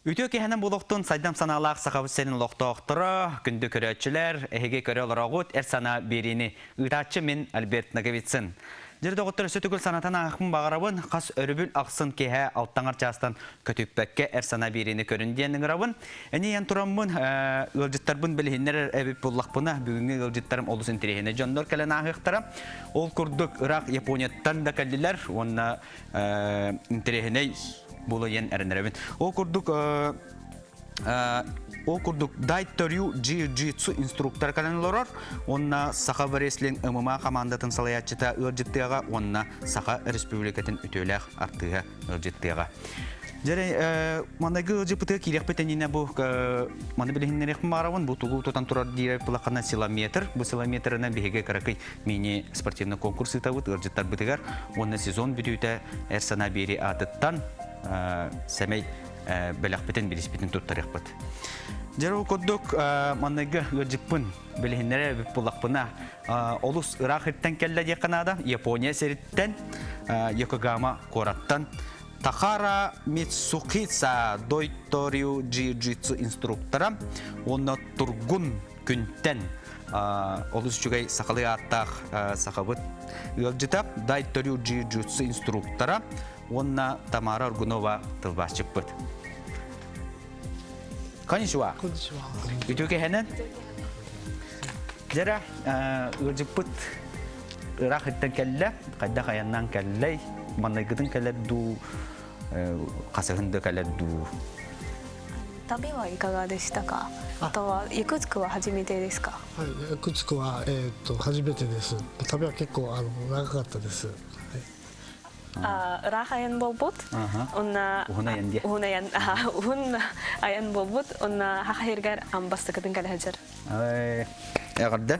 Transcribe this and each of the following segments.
Үтүө киэһэнэн буолуохтун сайдам санаалаах Сахабыт сирин олохтоохторо, күндү көрөөччүлэр, эһиги көрө олороҕут эр санаа биэриини ыытааччы мин Альберт Ноговицын. Дьэр доҕоттор өссө төгүл санатан ааһыахпын баҕарабын, хас өрөбүл ахсын киэһэ алтаҥар чаастан көтүппэккэ эр санаа биэриини көрүн диэн ыҥырабын. Энийэн тураммын ыалдьыттарбын билиһиннэрэр эбит буоллахпына, бүгүҥҥү ыалдьыттарым олус интэриэһинэй дьоннор кэлэн ааһыахтара. Ол курдук ыраах Японияттан да кэллилэр уонна интэриэһинэй буолуо диэн эрэнэрэбин. Ол курдук ол курдук Дайторю Джиу-Джитсу инструктор кэлэн олорор уонна Саха рестлинг ММА хамаандатын салайааччыта ыалдьыттыаҕа уонна Саха Республикатын үтүөлээх артыыһа ыалдьыттыаҕа. Дьэ, манныгы ыалдьыппытыгар киириэхпит иннинэ бу маны билиһиннэриэхпин баҕарабын. Бу тугу тутан турар диир былахана силометр. Бу силометрынан биһиги кыракый мини спортивный конкурс ыытабыт ыалдьыттарбытыгар уонна сезон бүтүүтэ эр санаа биэри аатыттан сэмэй бэлэхпитин билиспитин туттарыахпыт. Дьэ ол курдук манныгы ыалдьыппын билиһиннэрэ эбит буллахпына олус ыраах иртэн кэллэ диэххэ наада. Япония сириттэн Йокогама куораттан Тахара Мицукиса Дойторю джиу-джитсу инструктора уонна Тургун Күнтэн олус үчүгэй сахалыы ааттаах сахабыт ыалдьыта Дайторю джиу-джитсу инструктора уонна Тамара Аргунова тылбаасчыппыт. Конничуа. Үтүө кэһэнэн. Дьэрэ ыалдьыппыт ыраах иттэн кэллэ, хайдах айаннаан кэллэй, маннайгытын кэлэр дуу, хасыһын да кэлэр дуу. 旅はいかがでしたかあとはイクツクは初めてですかはい、イクツクは、初めてです。旅は結構長かったです。はい Ыраах айан буолбут. Онна Уһун айан диэ. Уһун айан уһун айан буолбут. Онна хахайыргар амбастыкытын кэлэ сылдьар. Эҕэрдэ.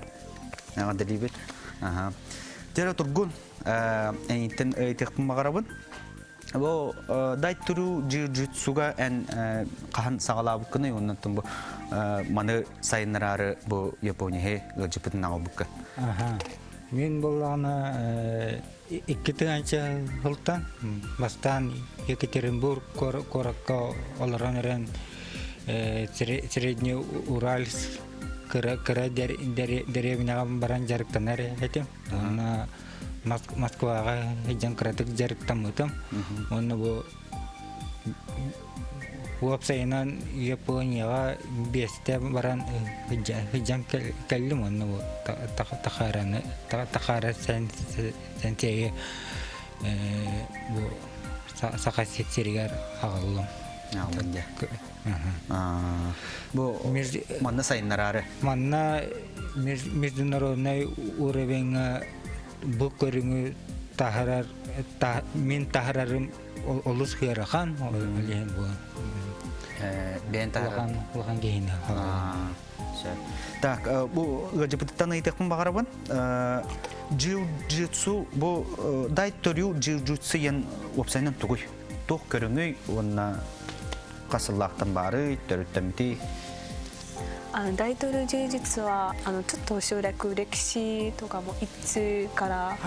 Эҕэрдэлиибит. Аха. Дьэ Тургун, эйиттэн ыйытыахпын баҕарабын. Бу дайтуру джиу-джитсуга эн хаһан саҕалаабыккыный оннуттан бу маны сайыннараары бу Японияһы ыалдьыппытын аҕалбыкка. Аха. Мин буоллаҕына икки тыһыынча сылтан бастаан Екатеринбург куоракка олорон эрэн Среднеуральск кыра кыра дэриэбинэҕэ баран дьарыктанар этим. Уонна Москваҕа сылдьан кыратык дьарыктаммытым. Уонна бу уопсайынан Японияҕа биэстэ баран сылдьан кэллим уонна бу Тахараны Тахара сэнсэйи бу Саха сиригэр аҕаллым. Аҕаллым дьэ. Бу манна сайыннараары. Манна международный уровеньҥа бу көрүҥү таһарар мин таһарарым олус ыарахан ол иһин бу бэйэн улахан улахан киһини Так, бу ыалдьыппытыттан ыйытыахпын баҕарабын. Джиу-джитсу бу дайторю джиу-джитсу диэн уопсайынан тугуй? Туох көрүҥүй уонна хас сыллаахтан баарый, төрүттэммитий? 大統領柔術はちょっと省略歴史とかもいつから、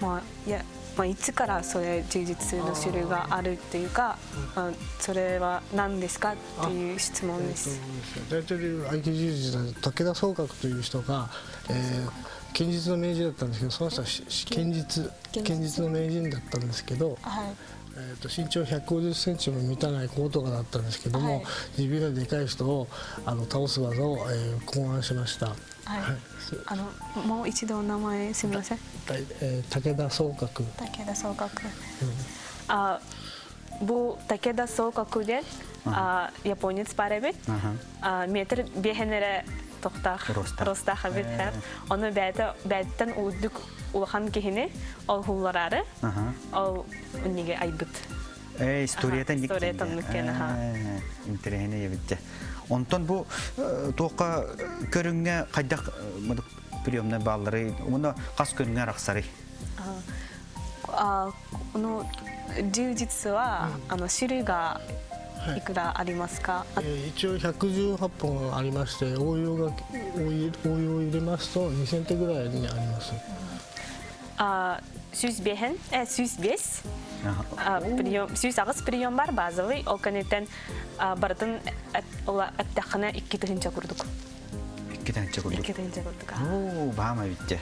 まあいやまあ、いつからそれ柔術の種類があるっていうか、まあ、それは何ですかっていう質問です。大統領合気柔術は武田宗格という人が、剣術の名人だったんですけどその人は剣術剣術の名人だったんですけど、身長150センチも満たない小男だったんですけども、自分よりでかい人を倒す技を、考案しました。はい。もう一度お名前すみません。武田宗格。武田宗格。А, бу Такеда Соокаку диэн японец баар эбит. Метр биэһин эрэ тохтаах ростаах эбит. Ону бэйэтэ бэйэттэн үрдүк улахан киһини ол хуллараары ол унниге айбыт. Историята Историята оннук диэн аха. Интэриэһинэй эбит Онтон бу туохха көрүҥҥэ хайдах приемнай бааллары уонна хас көрүҥҥэ арахсарый? この柔術は種類がいくらありますか？一応118本ありまして応用を入れますと2000手ぐらいにあります。あ105 105 прием 108 прием бар базовый ол кэнниттэн барытын эттэххинэ 2000 курдук. 2000 курдук. 2000 курдук. Оо, баама битте.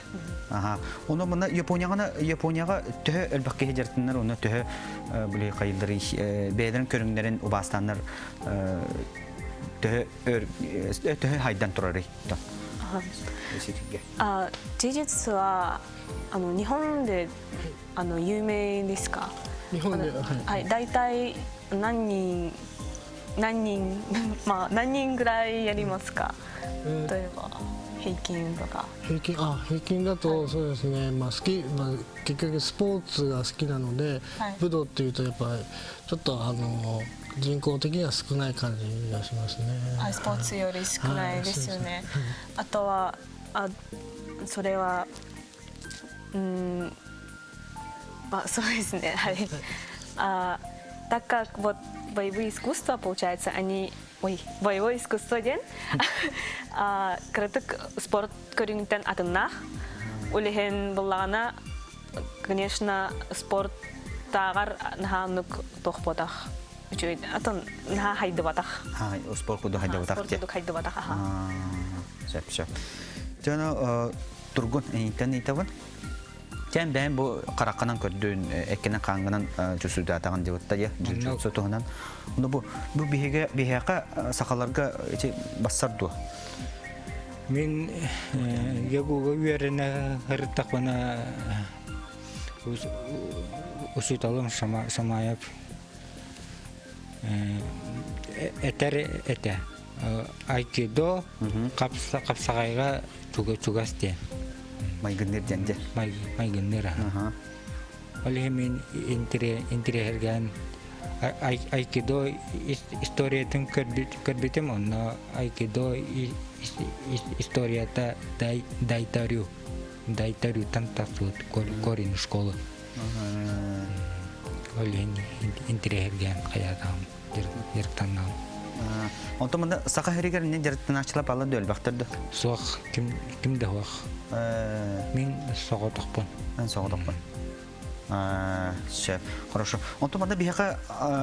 Аха. Оны мына Японияга Японияга төһө элбэх киһи дьарыктанар, оны төһө били хайдары бэйэлэрин көрүҥнэрин убаастаннар төһө төһө хайдан турарый? 事はあの日本であの有名ですか？日本で、はい、大体何人何人まあ何人ぐらいやりますか？例えば平均とか。平均あ平均だとそうですね、まあ好きまあ、結局スポーツが好きなので、武道っていうとやっぱりちょっとあの人口的には少ない感じがしますね。はい、スポーツより少ないですよね。あとはあそれはうんまあそうですねはい。А, так как вот боевые искусства, получается, они ой, боевое искусство диэн кыратык спорт көрүҥүттэн атыннаах. Ол иһин буллаҕына, конечно, спорт тааҕар наһаа оннук туох буотах. Үчүгэй атын наһаа хайдыбатах. Спорт курдук хайдыбатах. Спорт курдук хайдыбатах, аха. Сөп, сөп. Дьоно Тургун эйинтэн ыйтабын. Тэн бэйэн бу хараххынан көрдүн, эккинэн хаангынан чусудаатаҕын дебатта я джуджутсу туһунан. Ону бу бу биһиге биһиэхэ сахаларга ити бассар дуо? Мин ягуга үөрэнэ сырыттахпына учууталым Шамаев этэр этэ айкидо хапсаҕайга чугас диэн майгынныыр диэн дьэ майгынныыр аха ол иһин мин интириэһиргээн айкидо историятын көрбүтүм онно айкидо историята дайтарю дайтарютан тахсыбыт корень школы ол иһин интириэһиргээн хайаатаҕым дьарыктаннаҕым. Онтон мында саха хэригэр не дьарыктанааччылар баалар өлбөхтөр да? Суох, ким ким да суох. Мин соҕотохпун. Мен соҕотохпун. Сөп, хорошо. Онтон манда биһиэхэ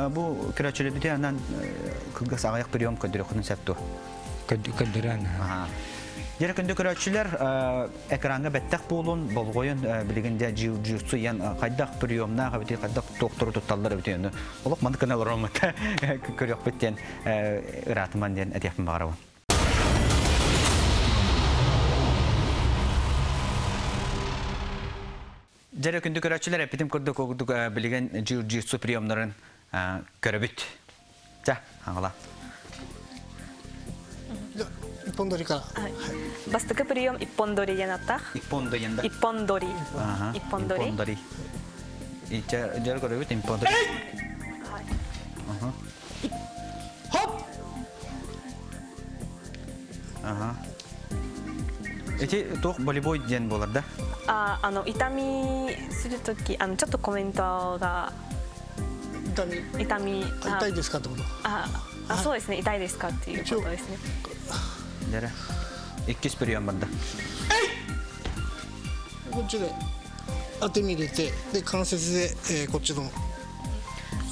бу көрөөччүлэрбитин анан кылгас аҕыйах прием көрдөрүөххүтүн сөп дуо? Көрдөрөн. Дьэ күндү көрөөччүлэр, экраҥҥа бэттэх буолун, болҕойун билигин дьэ джиу-джитсу ян хайдах приемнаах эбитий, хайдах туохтору тутталлар эбитий ону олох маннык гына олороммут көрүөхпүт диэн ыраатыман диэн этиэхпин баҕарабын. Дьэ күндү көрөөччүлэр, эппитим курдук курдук билигин джиу-джитсу приемнарын көрөбүт. Ча, хаҥала. Иппондориから。 Бастакы прием иппондори диэн аттаах. Иппондо диэн да? Иппондори. Иппондори. Иппондори. Дьэ көрөбүт иппондори. Хоп! Ага. Эти туох волейбой диэн буолар да? ああの痛みするときあのちょっとコメントが痛み痛み痛いですかってことああそうですね痛いですかっていうことですね Дәрі. Иккис прием барда. こっちで当てみ入れてで関節で、えー、こっちの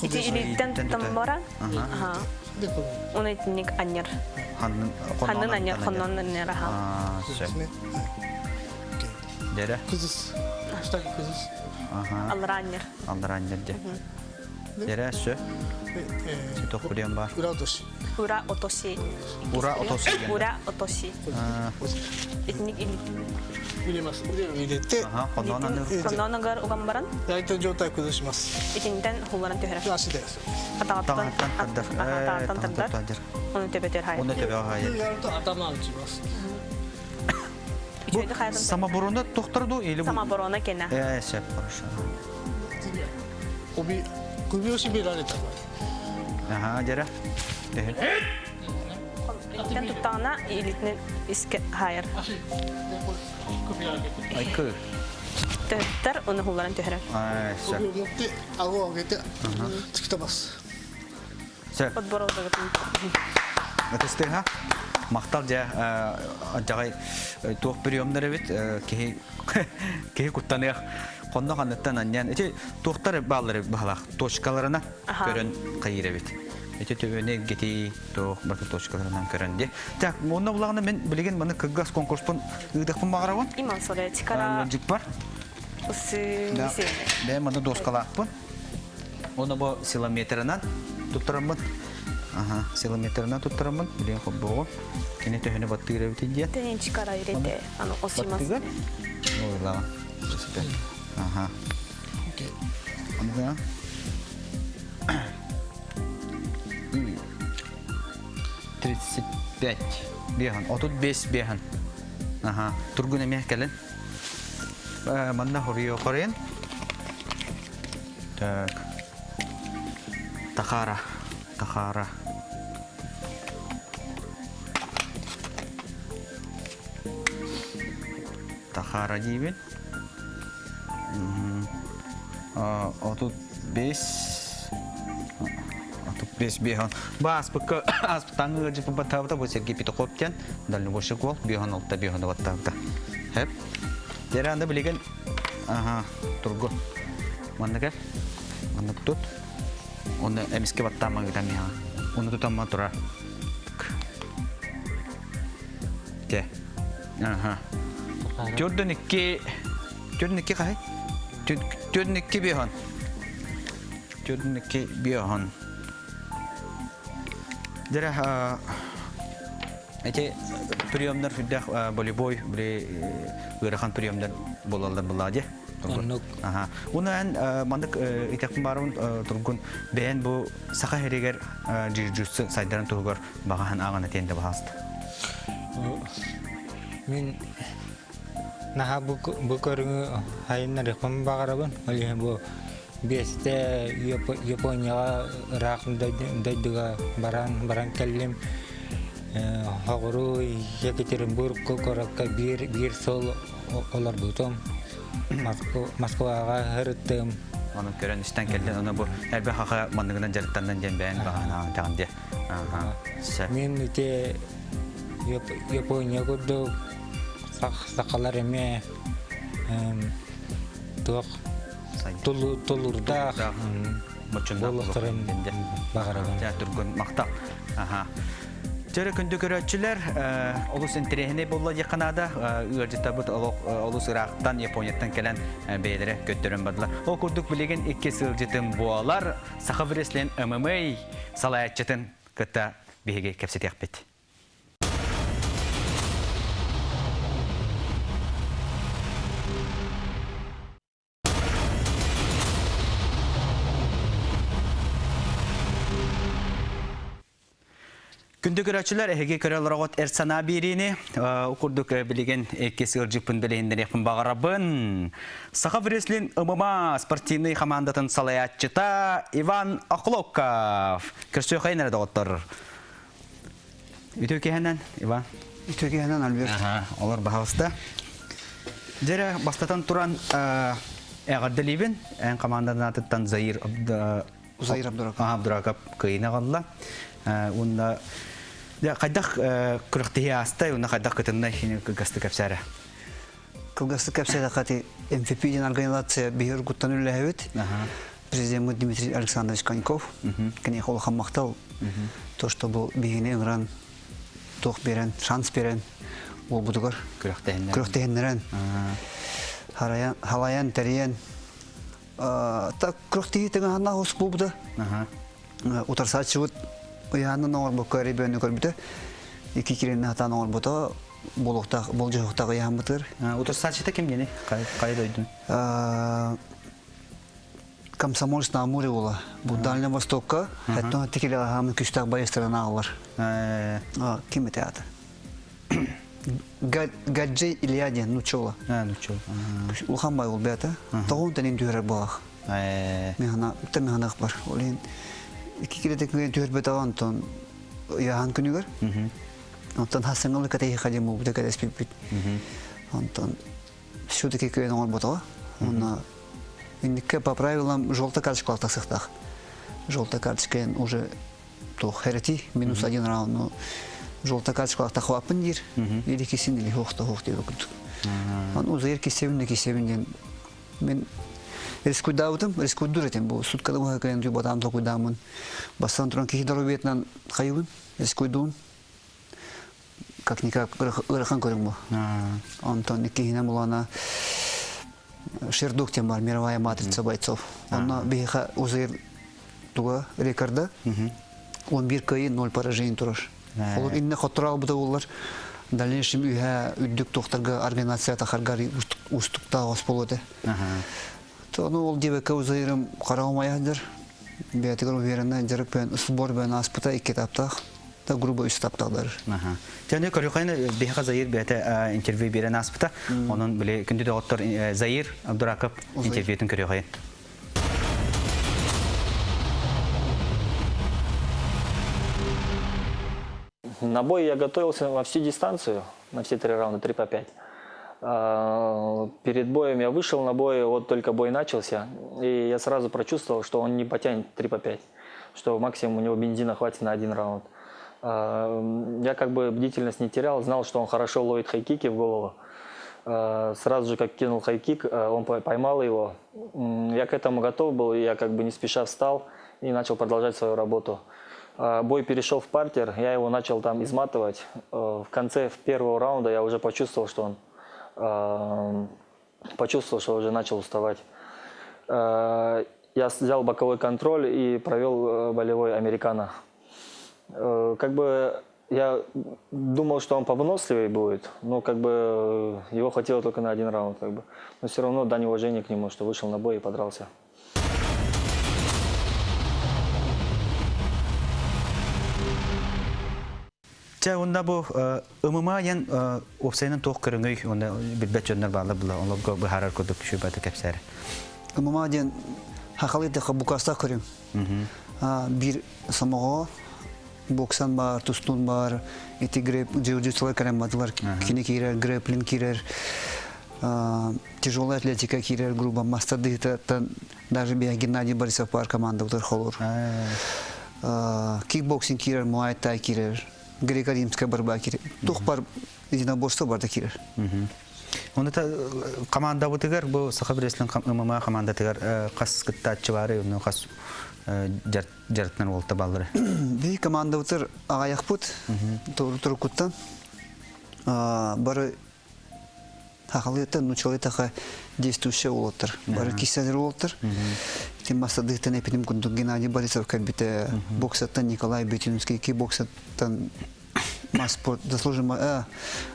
Ити илииттэн тутан баран でこの Оны итинник анньар. Ханнын анньар, хоннон анньар аха. そうですね。 Дэрэ. 崩す。下に崩す。 Аллара анньар. Аллара анньар дьэ. Дэрэ сөп. Туох прием бар. 裏落とし。 Ура落とし。 Ура落とし。 裏落とし。Итинник 入れます。腕を入れて。 Хонноонугар уган баран. 相手の状態崩します。 Итинтэн хулларан түһэрэр. 足です。 Атаҕыттан атаҕыттан тардар. Ону төбөтөр хайа. Ону төбө хайа. やると頭打ちます。 Самоборона тохтор ду или Самоборона кена. Э, сөп, хорошо. 首首を絞められた場合。 Аха, дьэрэ. Итинтэн туттаҕына илитинэн иске хайар. Айкы. Төһөттөр, ону хулларан түһэрэр. Ай, сөп. 首を持って顎を上げて突き飛ばす。 Сөп. Подбородогытын. Ытыстыга махтал дьэ алдьархай туох приемнар эбит киһи киһи куттаныах. Хонно ханныттан анньан ити туохтар бааллары баһалаах точкаларына көрөн хайыр эбит. Ити төбөнү эргитии туох барыта точкаларынан көрөн ди. Так, онно булаҕына мен билигин маны кыргас конкурспун ыытыахпын баҕарабын. 今それ力 Ыалдьыппар. 薄い Да. ですよね。 Бэйэм маны доскалаахпын. Оны бу силометрынан туттараммын. Аха, силометрынан туттараммын. Билигин холбоҕу. Кини төһөнү баттыыр эбитин диэн. 手に力入れてあの押しますね。 Ой, Ага. Аны 35 биэһэн, 35 биэһэн. Аха, тургун эмиэ кэлин. Манна хоруйу хоройун. Так. Тахара. Тахара. Тахара диибин. 35 35 биэһон. Бааспыкка ааспыттааҥҥы ыалдьыппын баттаабыта бу Сергей Петухов диэн дальнобойщик уол биэһон алта биэһону баттаабыта. Хэп. Дьэрэ анда билигин аха тургу. Манна кэл. Манна тут. Оны эмиске баттаамма ыытан миэхэ. Оны тутамма тура. Те. Аха. Төрдөн икки Төрдөн икки хаһай? Төрдөн икки биэһон. Төрдөн икки биэһон. Дьэрэ эти приемнар сүрдээх волейбой били ыарахан приемнар буолаллар булаа дии. Оннук. Аха. Уна эн маннык итэхпин баарыбын тургун бэйэн бу саха сиригэр джиу-джитсу сайдарын туһугар баҕаһын ааҕан этиэн да баһааста. Мин наһаа бу, бу көрүҥү хайыннарыахпын баҕарабын. Ол иһин бу биэстэ Японияҕа ыраах дойдуга баран баран кэллим. Хоҕуруу Екатеринбург куоракка биир биир сыл олорбутум. Москваҕа сырыттым. Ону көрөн истэн кэллин, ону бу элбэх аха манныгынан дьарыктаннан диэн бэйэн баҕанаан тэҕин диэ. Мин ити Япония курдук сахалар эмиэ туох тулуурдаах буолуохтарын баҕарабын. Түргөн махтал. Чөрө күндү көрөөччүлэр, олус интэриэһинэй буолла диэххэ наада. Ыалдьыттарбыт олус ыраахтан Японияттан кэлэн бэйэлэрэ көрдөрөн бардылар. Ол курдук билигин икки сылдьытым буолар. Саха Вреслен ММА салайааччытын кытта биһиги кэпсэтиэхпит. Күндү көрөөччүлэр, эһиги көрө олороҕут эр санаа биэриини курдук билигин иккис ыалдьыппын билиһиннэриэхпин баҕарабын. Саха Вреслин ММА спортивнай хамаандатын салайааччыта Иван Охлопков. Көрсүөххэйин эрэ доҕоттор. Үтүө киһинэн, Иван. Үтүө киһинэн, Альберт. Олор баһаалыста. Дьэрэ, бастатан туран эҕэрдэлиибин. Эн команданын аатыттан Заир Заир Абдураков. Абдураков кыайыыны аҕалла. Уонна хайдах күрэхтэһии аастай, уонна хайдах кытыннай кылгастык кэпсээрэ. Кылгастык кэпсээтэххэ МФП диэн организация биһи уруккуттан үлэлэһэбит. Президеммит Дмитрий Александрович Коньков. Киниэхэ улахан махтал. То, что бу биһигини ыҥыран, туох биэрэн, шанс биэрэн уолбутугар күрэхтэһиннэрэн халайан, тэрийэн так күрэхтэһии тыҥаһаннаах ус буолбута. Утарсааччыбыт ыйаанын оҥорбокко эрэ көрбүтэ. Икки киирэннэ хатаан оҥорбута буолуохтаах болдьоһуохтаах ыйааммытыгар. Утарсааччыта ким диэни? Хайа дойдун? Комсомольск на Амуре була. Бу Дальний Востокка хэттон тикиле хаамын күстээх байыстарын ааҕалар. Ким этэ аата? Гаджи Илья диэн нучола. Нучола. Улахан бай ол бэйэтэ. Тоҕун тэнин түһэрэр буолах. Механа, та механах бар. Ол иһин икки килетек түһэрбэтэҕэ онтон ыйааһын күнүгэр. Онтон хасыҥылы кэтэһи диэн буолбута кэтэспиппит. Онтон все-таки кыайан оҥорботоҕо. Уонна инникке по правилам желтая карточка тахсыахтаах. Желтая карточка уже туох хэрэти минус один раунд, но желтая карточка тахваппын диир. Или кисин или хоох та хоох диир курдук. Аны узайыр кисебин да кисебин диэн. Мин рискуйдаабытым, рискуйдуур этим бу суткада быһа кэлэн туйбатаам толкуйдааммын. Бастан туран киһи доруобуйатынан хайыбын, рискуйдуун. Как-никак ыарахан көрүҥ бу. Онтон иккиһинэн булана Шердук диэн бар, мировая матрица бойцов. Онно биһиэхэ узыр туга рекорда 11 кыайыы 0 поражение турар. Ол инне хоттороо бута буллар. Дальнейшем үһэ үрдүк туохтарга организация тахаргар устуктаах ос болуо этэ. Тону ол диэбэккэ узайырым хараҕым айаһдыр. Бэйэтигэр уверенно дьарык бэйэн сбор бэйэн ааспыта икки этаптаах. Да грубо үс этаптаахтар. Тәне көрүхайны биһиэхэ Заир бэйэтэ интервью биэрэн ааспыта. Онон били күндү доҕоттор Заир Абдураков интервьютун көрүөхайын. На бой я готовился во всю дистанцию, на все три раунда, 3 по 5. Перед боем я вышел на бой, вот только бой начался, и я сразу прочувствовал, что он не потянет 3 по 5, что максимум у него бензина хватит на один раунд. Я как бы бдительность не терял, знал, что он хорошо ловит хайкики в голову. Сразу же, как кинул хайкик, он поймал его. Я к этому готов был, и я как бы не спеша встал и начал продолжать свою работу. Бой перешел в партер, я его начал там изматывать. В конце первого раунда я уже почувствовал, что он почувствовал, что уже начал уставать. Я взял боковой контроль и провел болевой американо. Как бы я думал, что он повыносливее будет, но как бы его хватило только на один раунд. Как бы. Но все равно дань уважения к нему, что вышел на бой и подрался. Чэ, онда бу ММА диэн уопсайынан туох көрүҥүй уонна билбэт дьоннор бааллар була олорго быһаарар курдук сүбэти кэпсээр. ММА диэн хахалый даха букастаах көрүҥ. Биир сомоҕо боксан бар, тустун бар, ити грэп джиу-джитсулар кэлэн бардылар. Кини киирэр, грэплинг киирэр, тяжелая атлетика киирэр грубо мастардыытаттан даже бия Геннадий Борисов бар команда утар холур. Кикбоксинг киирэр, муай-тай киирэр, греко-римская борьба киирэр. Туох бар единоборство барда киирэр. Оны командабытыгар бу Саха Бреслин ММА командатыгар хас кыттааччы бары, оны хас жарытынан уолта баллары. Би командабытыр аҕайахпыт турукуттан бары хахалыттан нучалый таха действующий уолаттар бары кисселер уолаттар тем масадыктан эпидем курдук Геннадий Борисов кэлбитэ боксаттан Николай Бетюнский кикбоксаттан Масспорт, заслуженный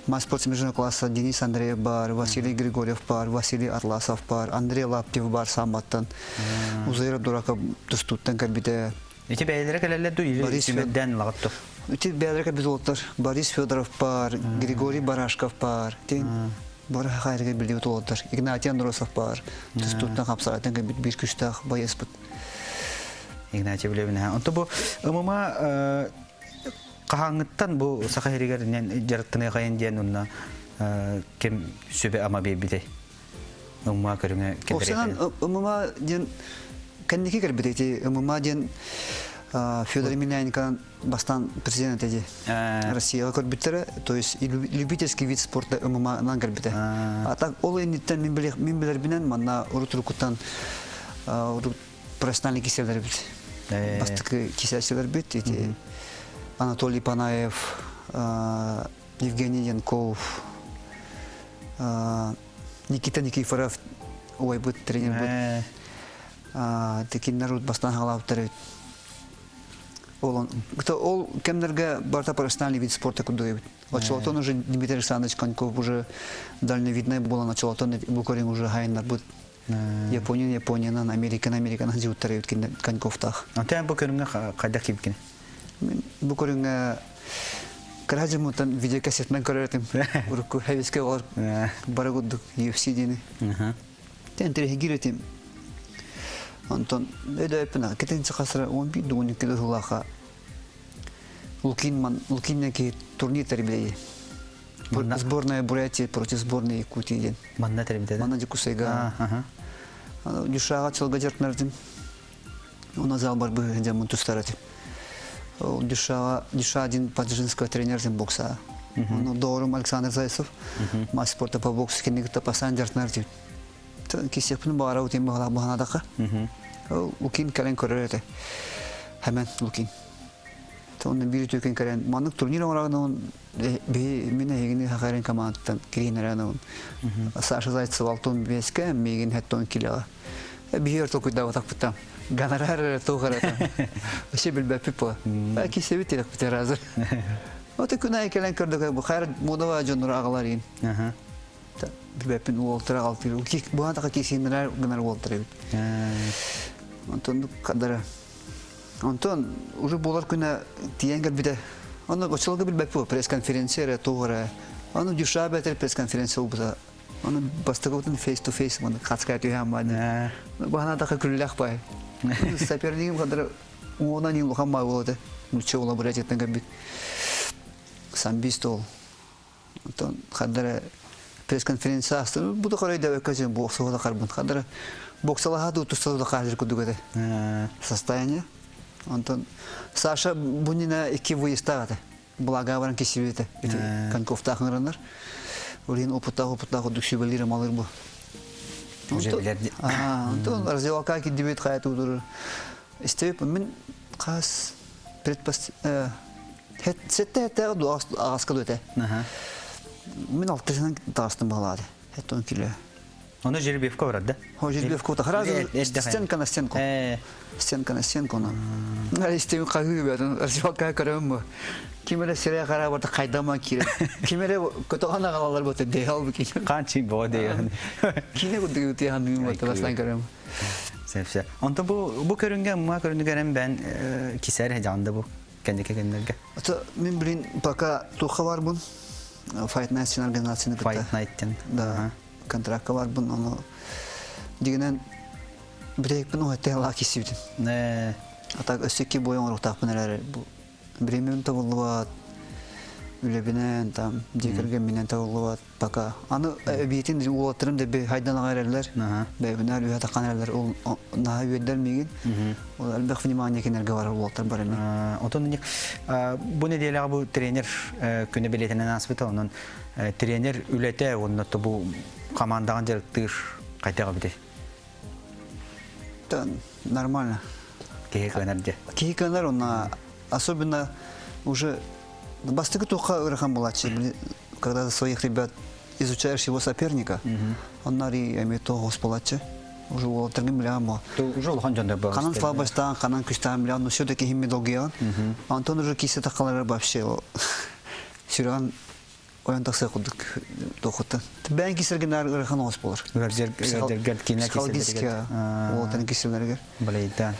масспорт международного класса Денис Андреев бар, Василий Григорьев бар, Василий Атласов бар, Андрей Лаптев бар самбаттан. Узайров Дураков тустуттан кэлбитэ. Ити бэйэлэрэ кэлэллэр дуу или симэрдээн ылаҕыт Ити бэйэлэрэ кэлбит уолаттар Борис Федоров бар, Григорий Барашков бар. Тин бары хайрыга билдибит уолаттар. Игнатий Андросов бар. Тустууттан хапсаҕайтан кэлбит биир күстээх байыаспыт. Игнатий билэбин. Онто бу ММА хаһааҥҥыттан бу саха сиригэр дьарыктаныахайын диэн онно ким сүбэ-ама биэрбитэй? ММА көрүҥэ Оксанан ММА диэн кэнники кэлбит ити ММА диэн Федор Емельяненко бастаан президент эти Россияға көрбүттэрэ, то есть любительский вид спорта ММА-нан кэлбитэ. А так ол инниттэн мин мин билэрбинэн манна урут уруккуттан профессиональный киселер бит. Бастакы кисээччилэр бит. Ити Анатолий Панаев, Евгений Янков, Никита Никифоров убайбыт тренербит. Тикиннер бастан хаалаабыттар эбит. Ол ол кэмнэргэ барыта профессиональный вид спорта курдук эбит. Очолотон уже Дмитрий Александрович Коньков уже дальновидный буолан очолотон бу көрүҥ уже хайыннарбыт Япония Япониянан, Американ Американан дьиуттар эбит Коньковтаах. Антон бу көрүҥҥэ хайдах киирбиккин? Бу көрүҥҥэ кыра дьоммуттан видеокассетынан көрөр этим. Урукку хэвиске олар бары курдук UFC диэни. Тэн этим. Онтон өйдөппүн кетенчи хасыра 11 12 сыллаахха Лукин ман Лукин ки турнир тербилей. Сборная Бурятии против сборной Якутии диэн. Манна тербите. Манна Дьокуускайга. Дюшаға чылга жартнардым. Она зал бар бы дямын тустар этим. Дюшаға Дюша один поджинского тренер бокса. Ну, доорум Александр Зайцев, мастер спорта по боксу, кеннигитта пасан жартнар. Кисеппин баара утин баҕалаах баһанадаха. Лукин кэлэн көрөр этэ. Хэмэн Лукин. Онно биир үтүөкэн кэлэн маннык турнир оҥорон биһи мин эһигини хахарын командаттан кириинэрэн Саша Зайцев алтын беске миигин хеттон килеҕа. Биһи өр толкуйдаабатахпыттан гонорар эрэ туох эрэ вообще билбэппит буо. Кисебит тирэхпит разы. Ота күн айы кэлэн көрдök бу хайр модова дьоннор аҕалар иин. Билбэппин уолтара алтыр. Буһан така кисиннер гынар уолтар эбит. Онтон кадара Онтон уже буолар күнэ тиийэн кэлбитэ. Онно оччолорго билбэппит пресс-конференция эрэ туох эрэ. Ону дюша бэтэр пресс-конференция буолбута. Ону бастакыбытын face to face маны хацкая түһээн бааны. Баһана күллэх бай. Сопернигим кадыр уонан ил улахан бай буолуо этэ. Нучча уола Бурятияттан кэлбит. Самбист ол. Онтон хардара пресс-конференция ааста. Бу да көрөйдөбөккө син боксуга да харбын. Хардара боксалаһа дуу туста да хаалыр курдук этэ. Состояние. Онтон Саша Бунина икки выездтаах этэ. Благаа баран кисибит этэ. Ити Коньковтаах ыҥыраннар. Ол иһин опыттаах опыттаах курдук сүбэлиир амалыыр бу. Онтон раздевалка кирдибит хайа туудурur. Истебип мин хас предпост Сетте хетте аҕаска дуэте. Мин алтысынан таҕыстым баҕалаады. Хеттон киле. Ону жеребьевка барар да? Хо жеребьевка хразу стенка на стенку. Стенка на стенку. Истем кахыы бэтин раздевалка көрөм. Ким эле сире караа барта кайдама кире. Ким эле көтөҕөн аҕалалар бу дэйал бу кине. Канчи бо дейан. Кине кудугу тихан мин бу бастан көрөм. Сепсе. Онто бу бу көрүнгө ма көрүнгөрен бен кисер хежанды бу. Кэнники кэннерге. Это мен блин пока туха барбын. Fight Night организацияны кытта. Fight Night Да. Контрактка барбын, ону дигенен бирэкпин уһаттан лаа кисибитим. А так өссө ки бойон оруктаахпын эрээри бу биремим табыллыбат, үлэбинэн там дьиэ кэргэмминэн табыллыбат пока. Аны эбиитин уолаттарым да би хайдан аҕа эрэллэр, бэйбинээр үһэ таххан эрэллэр, ол наһаа үөрдэр миигин. Ол элбэх внимание кинилэргэ барар уолаттар бар эми. Отон бу неделяҕа бу тренер күнэ билиэтинэн ааспыта, онон тренер үлэтэ уонна бу командаҕын дьарыктыыр хайдах эбитий? Нормально. Киһи кыанар дьэ. Киһи кыанар, онно особенно уже бастакы туохха ыарахан буолааччы, когда ты своих ребят изучаешь его соперника, оннар и эми тоҕус буолааччы. Уже уолаттаргын билэҕин бу. Уже улахан дьоннор буолар. Ханан слабостаан, ханан күстээн билэҕин, но все-таки химми долгуйаҕын. Антон уже кисе таххалар вообще сүрэҕин ойон тахсыах курдук туохуттан. Бэйэн кисэргинээр ыарахан оҕус буолар. Ыалдьаргар киинэ Психологически уолаттарын кисэлэригэр. Балайда.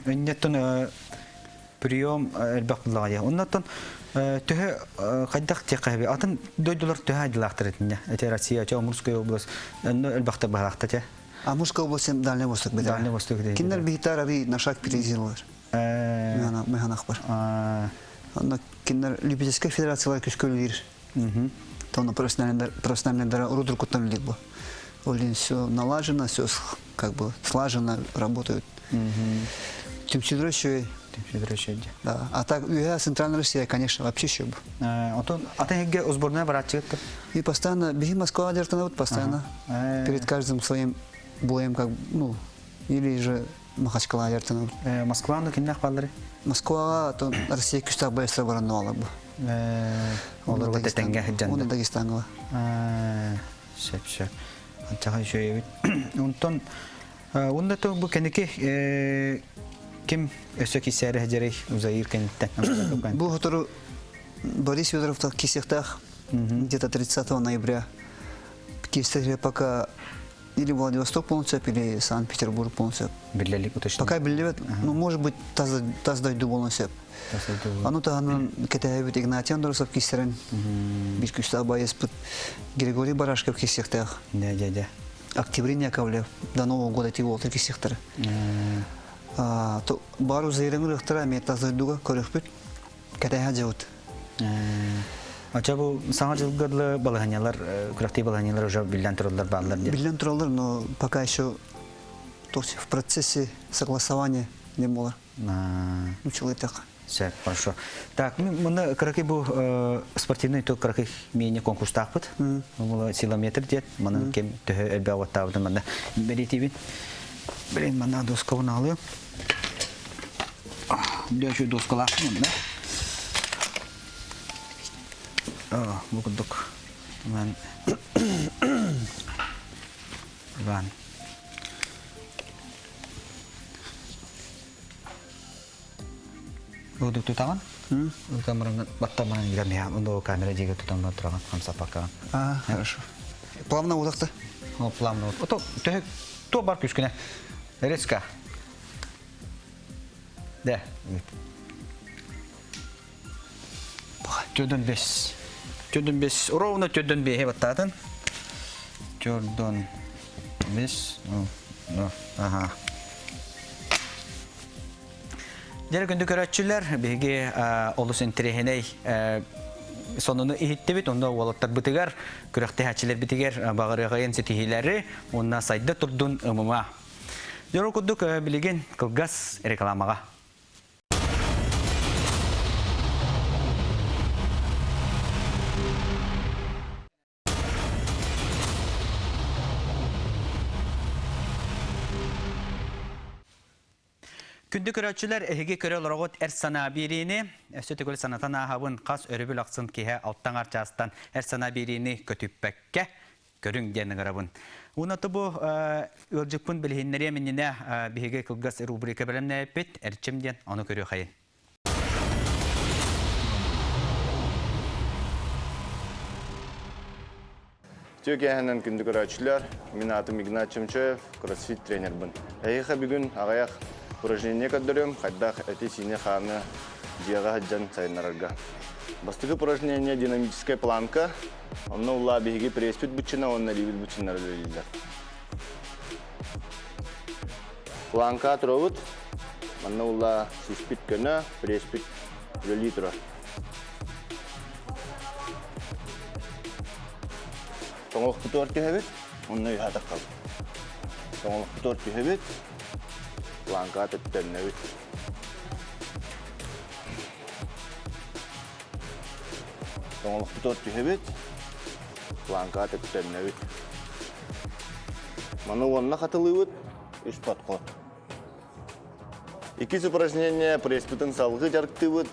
Өннеттон прием элбэх буллаҕа. Оннаттан төһө хайдах тиэххэ атын дойдулар төһө айдылаахтар этинне. Эти Россия, чэ Амурская область, онно элбэхтэр баһаахта те. Амурская область Дальний Восток бедер. Дальний Восток Киндер бихтар ари на шаг перезилар. Механах бар. Онно киндер Любительская федерациялар күскөлүр. Тоно профессиональный урудур куттан бу. Олин все налажено, все как бы слаженно работают. Түмсүдүрө шөй. Түмсүдүрө шөй. Да. А так ÜХ Центральная Россия, конечно, вообще еще бы. Отон атын сборная баратчыгыт. И постоянно, биһи Москва вот постоянно. Перед каждым своим боем, как, ну, или же Махачкала дертанабыт. Москваны киннах баллары? Москваға то Россия күстәк боецтар баран алар бу. Олорго тетенге хыджанды. Оны Дагестанга. Сөп, сөп. Анчаға шөйөбүт. Онтон онда то бу кенеки ким өсө кисәре хәҗәрей Узаир кенеттен. Бу хотору Борис Федоров так кисехтах где-то 30 ноября. Кисехтах пока или Владивосток полностью, или Санкт-Петербург полностью. Биллелик уточнить. Пока биллибэт, ну, может быть, тас дойду полностью. Аны таһынан кэтэһэбит Игнатий Андросов кистерен, бир күсті абайыспыт Григорий Барашков кисехтэх. Да, да, да. Октябрин Яковлев до Нового года ти уолтер кисехтер. Бару зайрың рыхтара мен тас дойдуга көрөхпүт. Кэтэһэ жабыт. Ача бу саҥа жылгыдлы балаһанялар, күрэхтии балаһанялар уже биллэн тураллар бааллар диэн. Биллэн тураллар, но пока еще то есть в процессе согласования не было. Ну, человек. Сөп, хорошо. Так, мына кыракый бу спортивный то кыракый мини конкурстаахпыт. Ол силометр диэт, манан кем төһө элбэх уоттаабытын манна бэлиэтиибин. Блин, манна доскабын алыам. Дөөчү доскалаахпын манна. Бу курдук. Иван. Иван. Удук тутаҕын? Камераны баттаман играмиха. Онда камера жеге тутан тураган хамсапакка. А, хорошо. Плавно удакты. О, плавно. Ото төһө то бар күскүнэ. Резко. Да. Төрдөн бес. Төрдөн бес. Ровно төрдөн беhe баттаатын. Төрдөн бес. Ага. Дьэ күндү көрөөччүлэр, биһиги олус интэриэһинэй сонуну иһиттибит, онно уолаттарбытыгар, күрэхтэһээччилэрбитигэр баҕарыаҕайын ситиһиилэри уонна сайда турдун ымыма. Дьоро курдук билигин кылгас рекламаҕа. Күндү көрөөччүлэр, эһиги көрө олороҕут эр санаа биэриини, өссө төгүл санатан ааһабын, хас өрөбүл ахсын киһи алтан чаастан эр санаа биэриини көтүппэккэ көрүҥ диэн ыҥырабын. Уонна бу ыалдьыппын билиһиннэриэм иннинэ биһиги кылгас рубрика бэлэмнээбиппит Эрчим диэн ону көрүөхайын. Үтүө киэһэнэн күндү көрөөччүлэр, мин аатым Игнат Чемчоев, кроссфит тренербин. Эһиэхэ бүгүн аҕыйах упражнение көрдөрүөм, хайдах эти-сиини хааны дьиэҕэ сылдьан сайыннарарга. Бастакы упражнение динамическая планка. Онно улаа биһиги пресспит быччына уонна илиибит быччыннара үлэлииллэр. Планка туробут. Манна улаа сиспит көнө, пресспит үлэлии турар. Тоҥолохпутугар түһэбит, онно үһэ таххабыт. Тоҥолохпутугар түһэбит, планкаҕа төттөннөбүт. Тоҥолохпутугар түһэбит, планкаҕа төттөннөбүт. Маны уонна хатылыыбыт, үс подход. Иккис упражнение пресспытын салгыы дьарыктыыбыт,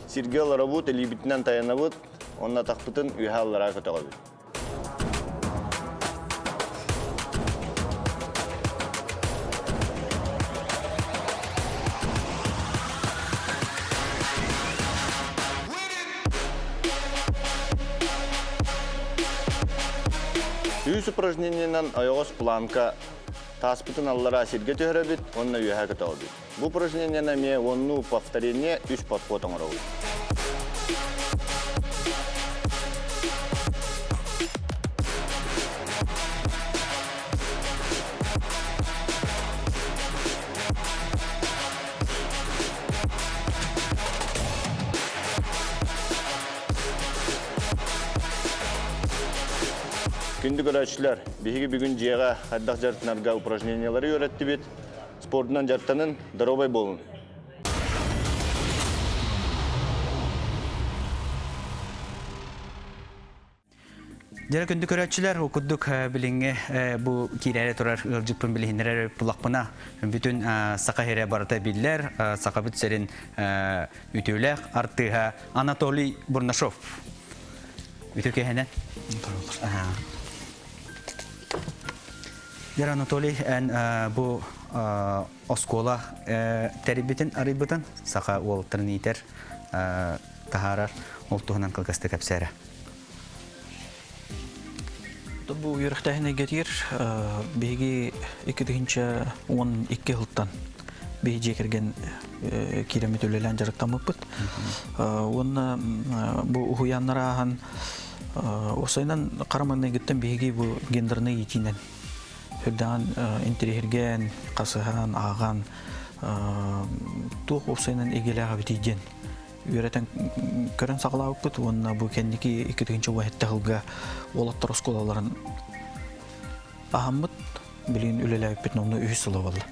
сиргэ олоробут, илиибитинэн тайанабыт, уонна атахпытын үөһэ аллараа көтөҕөбүт. Үс упражнениенан ойоҕос планка тааспытын аллараа сиргэ түһэрэбит уонна үөһэ көтөҕөбүт. Бу упражнениены эмиэ уоннуу повторение үс подход оҥоробут. Күндү көрөөччүлэр, биһиги бүгүн дьиэҕэ хайдах дьарыктанарга упражнениелары үөрэттибит. Спордунан дьарыктанын, доруобай буолун! Дьэ күндү көрөөччүлэр, ол курдук билиҥҥи бу киирээри турар ыалдьыппын билиһиннэрэр буллахпына, бүтүн Саха сирэ барыта биллэр, Сахабыт сирин үтүөлээх артыыһа Анатолий Бурнашов. Үтүө киэһэнэн. Дьэ Анатолий, эн бу оскуола тэрийбитин арыйбытын, саха уолаттарын иитэр, таһаарар, ол туһунан кылгастык кэпсээрэ. Бу үөрэхтээһин эйгэтигэр биһиги 2012 сылтан биһи дьиэ кэргэн киирэммит үлэлээн дьарыктаммыппыт. Уонна бу уһуйааннар ааһан уопсайынан хара маҥнайгыттан биһиги бу гендернай иитиинэн үрдэҕин интэриэһиргээн, хасыһан, ааҕан туох уопсайынан эйгэлээх эбитий диэн үөрэтэн көрөн саҕалаабыппыт уонна бу кэнники 2017 сылга уолаттар оскуолаларын аһаммыт билигин үлэлээбиппит номнуо үһүс сыла буолла.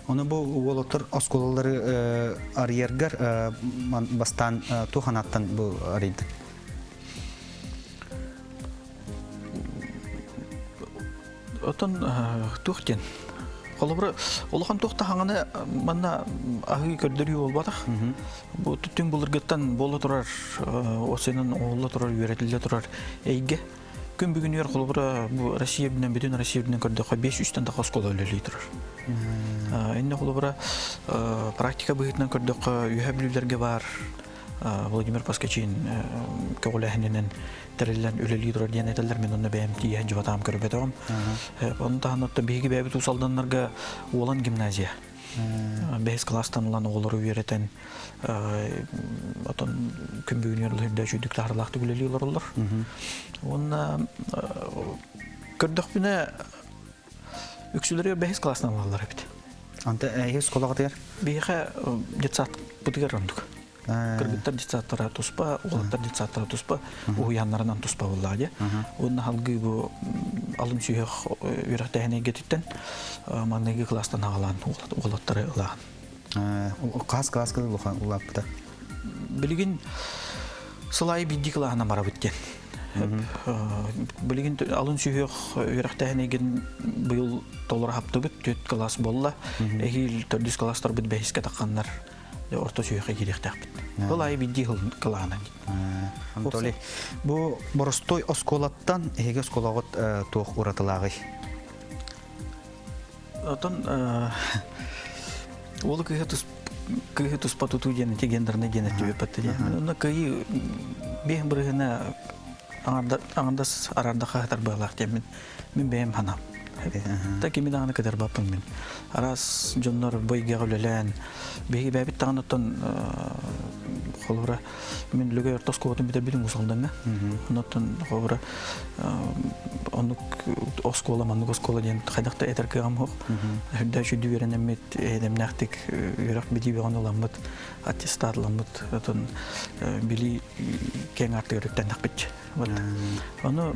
Ону бу уолаттар оскуолалары арыйаргар бастаан туох анааттан бу арыйдыҥ? Отон туох диэн Холобура, улахан туох таһаҥаны манна аһыы көрдөрүү буолбатах. Бу түн былыргыттан буола турар, осенен оҕолла турар, үөрэтиллэ турар эйгэ. Күн бүгүнүгэр холобура бу Россия үрдүнэн бүтүн Россия үрдүнэн көрдөххө 500-тэн тахса оскуола үлэлии турар. Инне холобура практика быһыытынан көрдөххө үөһэ бүлүүлэргэ баар Владимир Паскачин көҕүлээһининэн тэриллэн үлэлии турар диэн этэллэр. Мин онно бэйэм тиийэн дьыбатаам көрбөтөҕүм. Ону таһынан оттон биһиги бэйэбит Уус Алданнарга Уолан гимназия бэһис кылаастан ылан оҕолору үөрэтэн отон күн бүгүнүгэр үрдэ үчүйдүк таһарылаахтык үлэлии олороллор. Уонна көрдөхпүнэ үксүлэригэр бэһис кылаастан ылаллар эбит. Анта эһи оскуолаҕытыгар? Биһиэхэ детсад бытыгар оннук. Кыргыттар детсадтара туспа, уолаттар детсадтара туспа, уһуйааннарынан туспа буоллаҕа дии. Уонна салгыы бу алын сүһүөх үөрэхтээһин эйгэтиттэн маҥнайгы кылаастан аҕалаан уолаттары ылаан. Хас кылааска улааппыта? Билигин сыл аайы биирдии кылааһынан барабыт диэн. Билигин алын сүһүөх үөрэхтээһин эйгин быйыл толору хаптыбыт, түөрт кылаас буолла. Эһиил төрдүс кылаастарбыт бэһискэ тахханнар орто сүһүөххэ киириэхтээхпит. Ол аайы биирдии кылаанан. Анатолий, бу боростуой оскуолаттан эһиги оскуолаҕыт туох уратылааҕый? Отон уолу кыыһы тус кыыһы туспа тутуу диэн ити гендерный диэн өттүбүт диэн. Онно кыайыы биэс бырыһына аҥардас арарда хаһытар быалаах диэммин мин бэйэм санаам. Та кими даҕаны кытарбаппын мин. Араас дьоннор бу эйгэҕэ үлэлээн, биһиги бэйэбит даҕаны оттон холобура мин Лөгөй орто оскуолатын бүтэрбитим Уус Алдаҥҥа. Оннуттан холобура оннук оскуола, маннык оскуола диэн хайдах да этэр кыаҕым суох. Үрдэ үчүгэй үөрэнэммит, эйэлэмнээхтик үөрэх билии бөҕөнү ыламмыт, аттестатламмыт, отон билии киэҥ аартыгар үктэннэхпит. Вот. Ону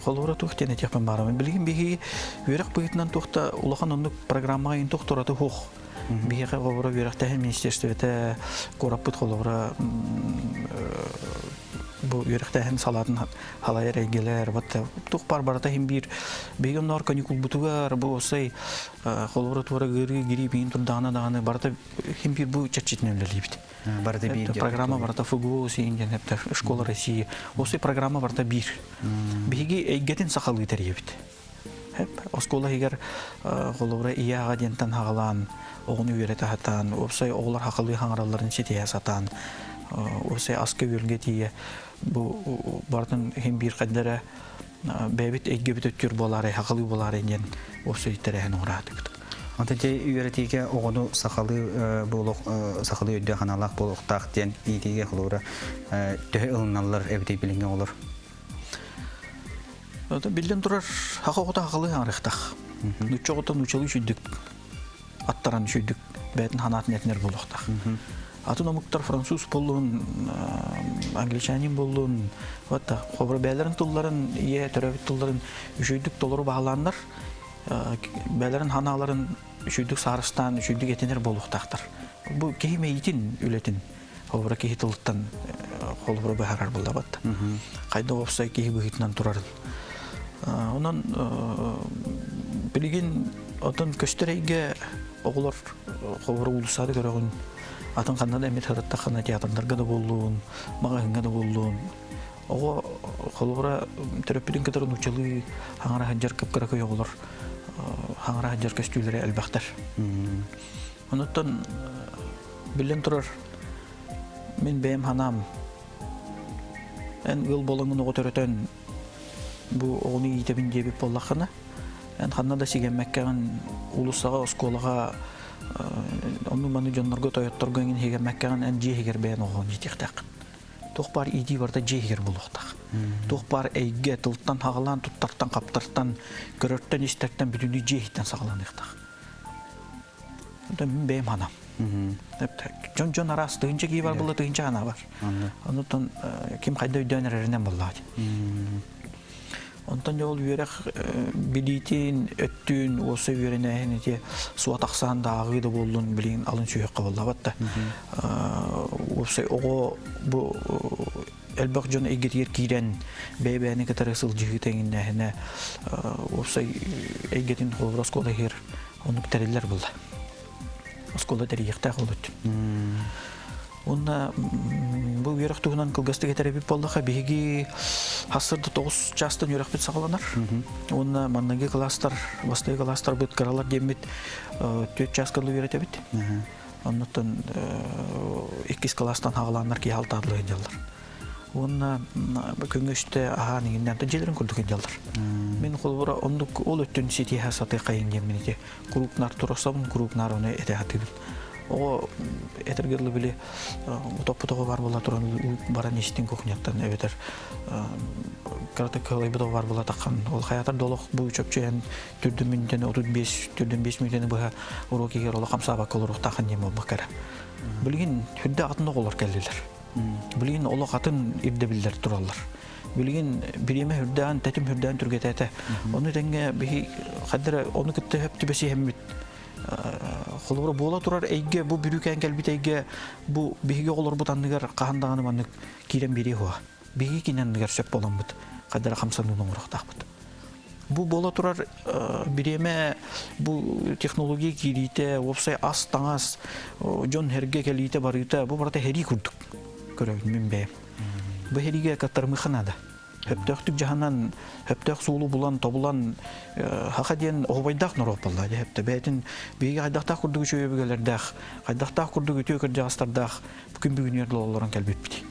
холобура туох диэн этиэхпин баарым. Билигин биһиги үөрэх быһыытынан туох да улахан оннук программаҕа ин туох тураты суох. Биһиэхэ холобура үөрэхтээһин министерствота куораппыт холобура бу үөрэхтээһин салаатын халайар эйгэлэр вот туох бар барыта иһин биир биһиги онноор каникулбутугар бу осай холобура туора ыарыы гирип иин турдаҕына даҕаны барыта иһин биир бу чэрчитинэн үлэлиибит. Барыта биир. Программа барыта ФГУ сиин диэн школа России. Осы программа барыта биир. Биһиги эйгэтин сахалыы тэрийэбит. Оскуола иһигэр холобура ийэ аҕа диэнтэн хаҕалаан оҕону үөрэтэ сатаан, уопсай оҕолор хахалыы хаҥаралларын ситиһэ сатаан, уопсай аска-үөлгэ тиийэ бу барытын иһин биир хайдара бэйэбит эйгэбит өттүр буолаарай, хахалыы буолаарай диэн уопсай тэрээһин оҥораатыбыт. Онтон дьэ үөрэтиигэ оҕону сахалыы буолуох сахалыы өйдөөх аналаах буолуохтаах диэн иитиигэ холобура төһө ылыналлар эбитий билиҥҥи оҕолор? Биллэн турар, саха оҕото сахалыы аҥарыахтаах. Нуучча оҕото нууччалыы үчүйдүк аттаран үчүйдүк бэйэтин санаатын этинэр буолуохтаах. Атын омуктар француз буоллун, англичанин буоллун, вот холобура бэйэлэрин тылларын, ийэ төрөөбүт тылларын үчүйдүк толору баһылааннар, бэйэлэрин санааларын үчүйдүк саарыстаан, үчүйдүк этинэр буолуохтаахтар. Бу киһи мэйиитин үлэтин холобура киһи тылыттан холобура быһаарар буоллабат. Хайда уопсай киһи быһыытынан турарын. Онон билигин отон көстөр эйгэ оҕолор холобура уулуссаада көрөҕүн атын ханна да эмит сырыттаххына театрдарга да буоллун, маҕаһыыҥҥа да буоллун оҕо холобура төрөппүтүн кытары нууччалыы хаҥара сылдьар кып-кыракый оҕолор хаҥара сылдьар көстүүлэрэ элбэхтэр. Онуттан биллэн турар мин бэйэм санаам эн ыал буолаҥҥын оҕо төрөтөн бу оҕону иитэбин диэбит буоллаххына эн ханна да сигэммэккэҕин уулуссаҕа оскуолаҕа онну-маны дьоннорго тойотторго эҥин сигэммэккэҕин эн дьиэ иһигэр бэйэн оҕоҕун иитиэхтээххин туох баар иитии барыта дьиэ иһигэр буолуохтаах туох баар эйгэ тылтан хаҕалаан туттартан хаптартан көрөртөн истэртэн бүтүннүү дьиэ иһиттэн саҕаланыахтаах Мин бэйэм ханаам. Дьон-дьон араас тыһыынча киһи бар буолла тыһыынча ханаа бар. Оннуттан ким хайда өйдөөн эрэринэн буоллаҕа. Онтон дьэ ол үөрэх билиитин, өттүн, уопсай үөрэнээһин ити суот ахсаан да ааҕыы да буоллун билигин алын сүһүөххэ буоллабат да. Уопсай оҕо бу элбэх дьон эйгэтигэр киирэн бэйэ-бэйэни кытары сылдьыһыы тэҥиннээһинэ уопсай эйгэтин холобур оскуола иһигэр оннук тэриллэр буолла. Оскуола тэрийиэхтээх ол өттүн. Уонна бу үөрэх туһунан кылгастык этэр эбит буоллаха, биһиги хассырда 9 чаастан үөрэхпит саҕаланар. Уонна манныгы кылаастар, бастакы кылаастарбыт кыралар диэммит 4 чааска дылы үөрэтэбит. Оннуттан иккис кылаастан хаҕалааннар киһи алтаадылы сылдьаллар. Уонна күҥҥэ үстэ аһаан иҥиннээн дьиэлэрин курдук сылдьаллар. Мин холобура оннук ол өттүн ситиһэ сатыаххайын диэммин ити куруук наар турасабын, куруук наар ону этэ сатыыбын. Оҕо этэргэ дылы били утоппут оҕо бар буола туран баран истин кухняттан эбэтэр кыратык кыалайбыт оҕо бар буола таххан ол хайатар да олох бу чөпчөйөн түрдүн мүнүүтэни 35 түрдүн 5 мүнүүтэни быһа уруок иһигэр олох хамсаабакка олоруохтаахын диэн буолбакка эрэ. Билигин үрдэ атын оҕолор кэллилэр. Билигин олох атын ирдэбиллэр тураллар. Билигин бириэмэ үрдээн, тэтим үрдээн түргэтээтэ. Ону тэҥҥэ биһи хаддара ону кытта хөп түбэсиһэммит холобура буола турар эйгэ бу бүрүүкээн кэлбит эйгэ бу биһиги оҕолорбут анныгар хаһан даҕаны маннык киирэн биэриэ суоҕа. Биһиги кини анныгар сөп буоламмыт хаддара хамсаныыны оҥоруохтаахпыт. Бу буола турар бириэмэ бу технология киириитэ, уопсай ас-таҥас, дьон эргэ кэлиитэ барыыта бу барыта һэрии курдук көрөбүн мин бэйэм. Бу һэриигэ каттарымыха наада. Хөптөөхтүк дьаһанан, хөптөөх суолу булан, тобулан хаха диэн оһубайдаах норуот буолла дьэ хөптө бэйэтин биһиги хайдахтаах курдук үчүгэй өбүгэлэрдээх, хайдахтаах курдук үтүө кырдьаҕастардаах күн бүгүнүгэр олорон кэлбиппит.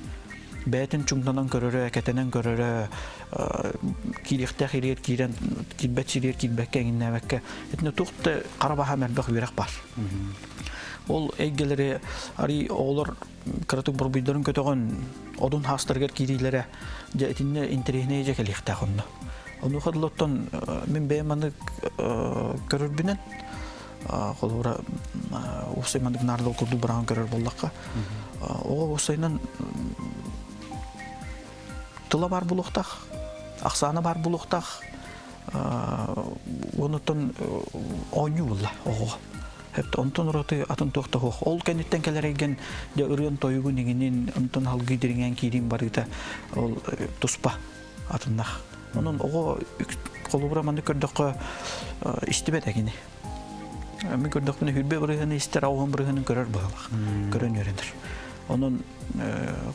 Бэйэтин чуҥнанан көрөрө, кэтэнэн көрөрө, киириэхтээх ириэр киирэн, киирбэт сириэр киирбэккэ, эҥиннээбэккэ, итиннэ туох да хара баһаам элбэх үөрэх бар. Ол эйгэлэри арый оҕолор кыратык борбуйдарын көтөҕөн, одун хаастарыгар киириилэрэ дьэ итиннэ интэриэһинэй дьэ кэлиэхтээх онно. Онуоха дылы мин бэйэм маннык көрөрбүнэн холобура уопсай маннык наардал курдук быраҕан көрөр буоллахха оҕо уопсайынан тыла баар буолуохтаах ахсаана баар буолуохтаах онуттан оонньуу булла оҕоҕо онтон ураты атын туох да суох ол кэнниттэн кэлэр эйгэн дьэ ырыан тойугун иҥинин онтон халгыы дириҥээн киириин барыыта ол туспа атыннах онон оҕо холобура маннык көрдөххө истибэт кини Мин көрдөхпүнэ хүрбэ бырыһыаны истэр, ауһун бырыһыанын көрөр быһалах. Көрөн үөрэнэр. Онон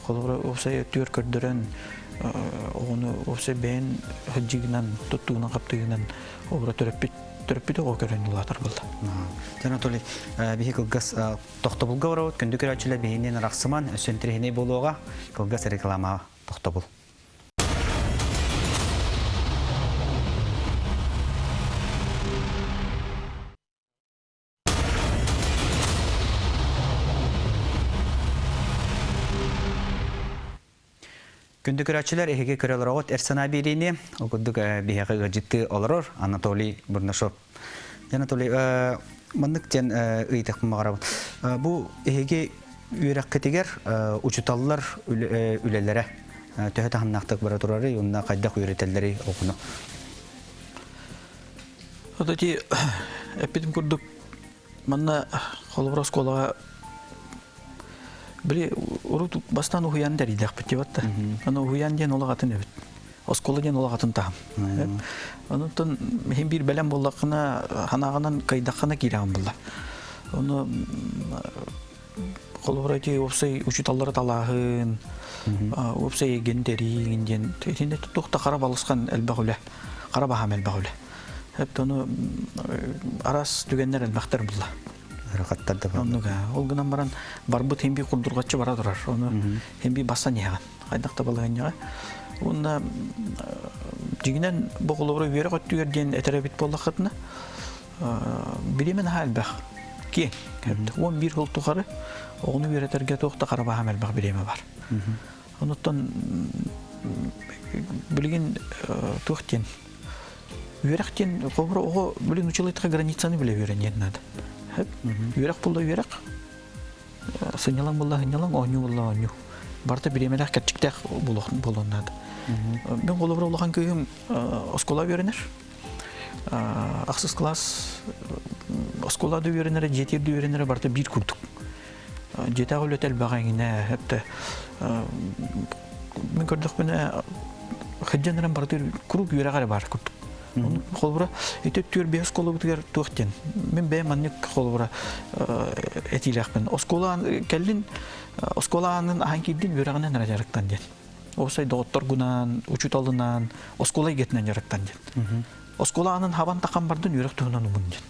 холобура уопсай өттүгэр көрдөрөн оҕону уопсай бэйэн сылдьыгынан, туттугунан, хаптыгынан обура төрөппүт төрөппүт оҕо көрөн улаатар буолла. Анатолий, биһи кылгас тохтобулга барабыт. Күндү көрөөччүлэр биһинин арахсыман, өссө интэриэһинэй буолуоҕа. Кылгас реклама тохтобул. Күндү көрөөччүлэр, эһиги көрө олороҕут эр санаа биэриини. Ол курдук биһиэхэ ыалдьыттыы олорор Анатолий Бурнашов. Анатолий, маннык диэн ыйытыахпын баҕарабын. Бу эһиги үөрэххитигэр учуталлар үлэлэрэ төһө таһымнаахтык бара турарый уонна хайдах үөрэтэллэрий оҕону? Вот эти эппитим курдук манна холобур оскуолаҕа били урут бастаан уһуйаан тэрийдэхпит диэбэт да. Аны уһуйаан диэн олох атын эбит. Оскуола диэн олох атын таһым. Онуттан иһин биир бэлэм буоллаххына ханаҕынан кыайдаххына киирэҕин булла. Ону холобура ити уопсай учууталлары талааһын, уопсай эйгэни тэрийиин диэн итиннэ туох да хара балысхан элбэх үлэ, хара баһаам элбэх үлэ. Эптэ ону араас түгэннэр элбэхтэр булла. Ыарахаттар да Оннук ол гынан баран барбыт химби курдурҕаччы бара турар. Ону химби бассан иһэҕин. Хайдах да балаһыанньаҕа. Уонна дьиҥинэн бу холобура үөрэх өттүгэр диэн этэр эбит буоллаххытына бириэмэ наһаа элбэх. Киэҥ. 11 сыл тухары оҕону үөрэтэргэ туох да хара баһаам элбэх бириэмэ бар. Онуттан билигин туох диэн үөрэх диэн холобура оҕо билин училищеҕа границаны билэ үөрэниэн наада. Үөрэх булла үөрэх, сынньалаҥ булла сынньалаҥ, оонньуу булла оонньуу. Барыта бириэмэлээх кэрчиктээх буолуон наада. Мин холобура улахан кыыһым оскуола үөрэнэр. Ахсыс класс оскуола да үөрэнэрэ, дьиэтигэр да үөрэнэрэ барыта биир курдук. Дьиэтээҕи үлэтэ элбэҕэ эҥинэ, эптэ мин көрдөхпүнэ сылдьан эрэн барыта куруук үөрэҕэ эрэ баар курдук. Холобура, ити түөр биэс оскуолабытыгар туох диэн, мин бэйэм маннык холобура этиилээхпин. Оскуола кэллин, оскуола аанын аһан киирдин үөрэҕинэн эрэ дьарыктан диэн. Уопсай доҕотторгунаан, учууталынаан, оскуола эйгэтинэн дьарыктан диэн. Оскуола аанын хабан тахан бардын үөрэх туһунан умун диэн.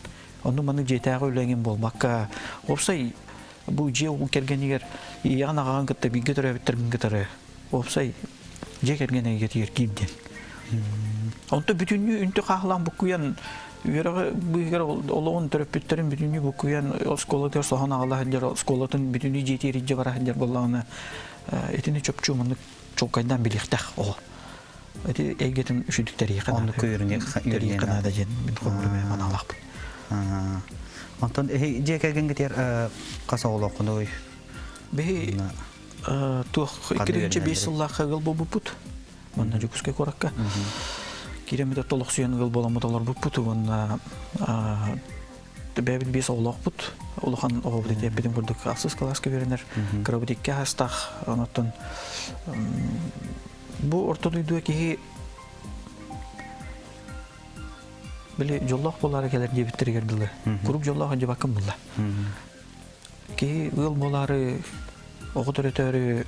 Онну маны дьиэтээҕи үлэҥин буолбакка, уопсай бу дьиэ кэргэнигэр ийэҕин аҕаҕын кытта бииргэ төрөөбүттэргин кытары уопсай дьиэ кэргэн эйгэтигэр киир диэн. Онто бүтүннүү үнтү хаахлаан буккуйан үөрэҕи быыһыгар олоҕун төрөппүттэрин бүтүннүү буккуйан оскуолатыгар соһон аҕала сылдьар оскуолатын бүтүннүү дьиэтигэр илдьэ бара сылдьар буоллаҕына итини чопчу маннык чуолкайдаан билиэхтээх оҕо. Ити эйгэтин үчүгдүк тэрийиэххэ Оннук тэрийиэххэ наада диэн мин холобура бэйэм аналаахпын. Онтон эһи дьиэ кэргэҥҥитигэр хас оҕолооххунуй? Биһи туох 2005 сыллаахха ыал буолбуппут. Манна Дьокуускай куоракка. Киирэммит толохсуйан ыал буоламмыт олорбуппут уонна бэйэбит биэс оҕолоохпут. Улахан оҕобут этиэппитин курдук ахсыс кылааска үөрэнэр. Кырабыт икки аастаах. Онон бу орто дойдуга киһи били дьоллоох буолаары кэлэр диэбиттэригэр дылы куруук дьоллоох дьыбаккын булла. Киһи ыал буолаары, оҕо төрөтөөрү,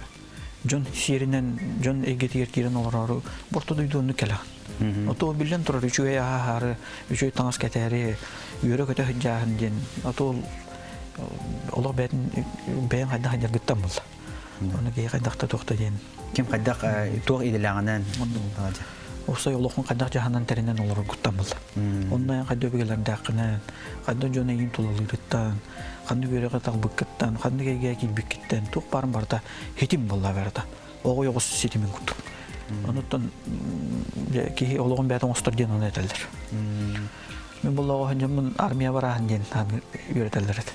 дьон сиэринэн, дьон эйгэтигэр киирэн олороору орто дойду оннук кэлэҕин. Ото биллэн турар үчүгэй аһаары, үчүгэй таҥас кэтээри, үөрэ-көтө сылдьааһын диэн. Ото ол олох бэйэтин бэйэҥ хайдах сылдьаргыттан булла. Ону киһи хайдах да туох да диэн. Ким хайдах туох идэлээҕинэн Уопсай олоххун хайдах дьаһанан тэринэн олороргуттан булла. Онно эн хайдах өбүгэлэрдээххинэн, хайдах дьон эйигин тулалыырыттан, ханнык үөрэҕи талбыккыттан, ханнык эйгэҕэ киирбиккиттэн туох баарын барыта хитим буолла барыта. Оҕо оҕус ситимин курдук. Онуттан киһи олоҕун бэйэтэ оҥостор диэн ону этэллэр. Мин буолла дьоммун армия барааһын диэн үөрэтэллэр этэ.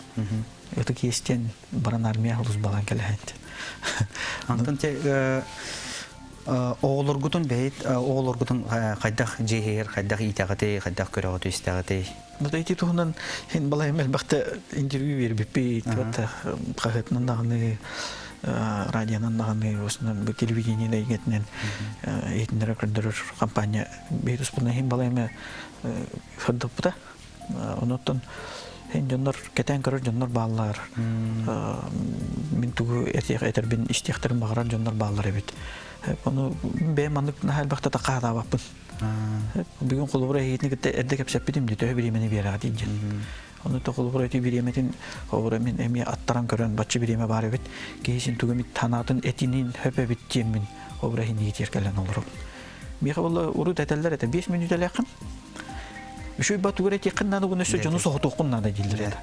Ытык иэстиэн баран армия улус балан кэлэһэн. Антон те оҕолоргутун бэйит оҕолоргутун хайдах дьиэһигэр хайдах иитэҕитий, хайдах көрөҕүтүй, истэҕитий? Ну, ити туһунан хин балайым элбэхтэ интервью бербиппит, хаһыатынан даҕаны, радионан даҕаны, осынан телевидение эйгэтинэн иһитиннэрэ көрдөрөр компания биир успунан хин балайым сырдаппыта. Онуттан эн дьоннор кэтээн көрөр дьоннор бааллар. Мин тугу этиэх этэрбин истиэхтэрин баҕарар дьоннор бааллар эбит. Ону бэйэм маннык наһаа элбэхтэ такаатаабаппын. Бүгүн холобура эһигитини кытта эрдэ кэпсэппитим дии төһө бириэмэни биэрэҕит диэн. Ону то холобура ити бириэмэтин холобура мин эмиэ аттаран көрөн бачча бириэмэ баар эбит. Киһи син тугу эмит санаатын этинин хөп эбит диэммин холобура иһин кэлэн олоробун. Миэхэ буолла урут этэллэр этэ 5 мүнүүтэлээххин Үчүгэй батугар этиэххин наада уонна өссө дьону соһутуоххун наада дииллэр этэ.